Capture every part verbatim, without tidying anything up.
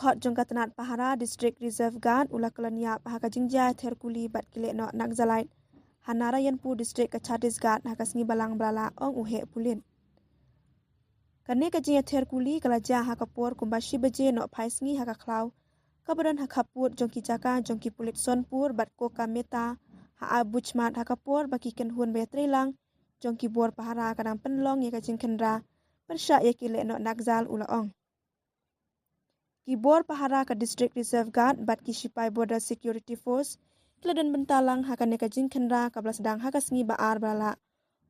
Hot jong ka tnat pahara District Reserve Guard u la kylla ïap ha ka jingjia ther kuli bad ki lehnoh Naxalite ha Narayanpur District ka Chhattisgarh ha ka sngi Balang ba la lah, ong u heh pulit. Kane ka jingjia ther kuli ka la jia ha ka por kumba shi baje noh phai sngi ha ka khlaw, kaba don ha khappud jong ki jaka jong ki pulit Sonpur bad Koka Meta ha Arbujmat ha ka por ba ki kynhun ba ïatreilang jong ki bor pahara ka dang pynlong ïa ka jingkhynra pyrshah ïa ki lehnoh Naxal, u la ong. Ki bor pahara ka District Reserve Guard bad ki shipai Border Security Force ki la don bynta lang ha kane ka jingkhynra kaba la sdang ha ka sngi ba ar ba la lah,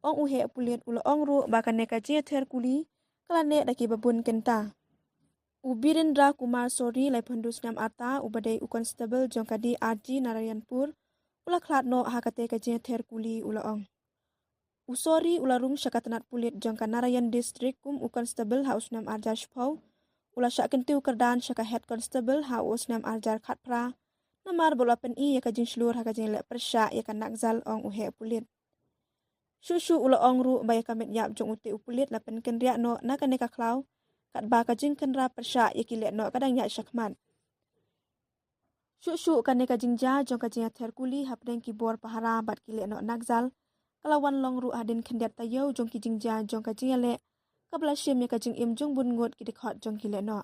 ong u heh pulit. U la ong ruh ba kane ka jingjia ther kuli ka la neh da kiba bun kynta. U Birendra Kumar Sori, laiphew hynriew snem arta, uba dei u constable jong ka D R G Narayanpur, u la khlad noh ha kate ka jingjia ther kuli, u la ong. U Sori u la rung sha ka tnat pulit jong ka Narayan District kum u constable ha u snem arhajar shiphew. U la shah kyntiew kyrdan sha ka head constable ha u snem arhajar khatphra namar ba u la pyni ïa ka jingshlur ha ka jingleh pyrshah ïa ka Naxal, ong u heh pulit. Shuh shuh u la ong ruh ba ïa ka met ïap jong utei u pulit la pynkynriah noh na kane ka khlaw, katba ka jingkhynra pyrshah ïa ki lehnoh ka dang ïaid shakhmat. Shuh shuh kane ka jingjia jong ka jingjia ther kuli hapdeng ki bor pahara bad ki lehnoh Naxal ka la wan long ruh hadien khyndiat taïew jong ki jingjia jong ka jingïaleh kaba la shim ïa ka jingim jong bun ngut ki dkhot jong ki lehnoh.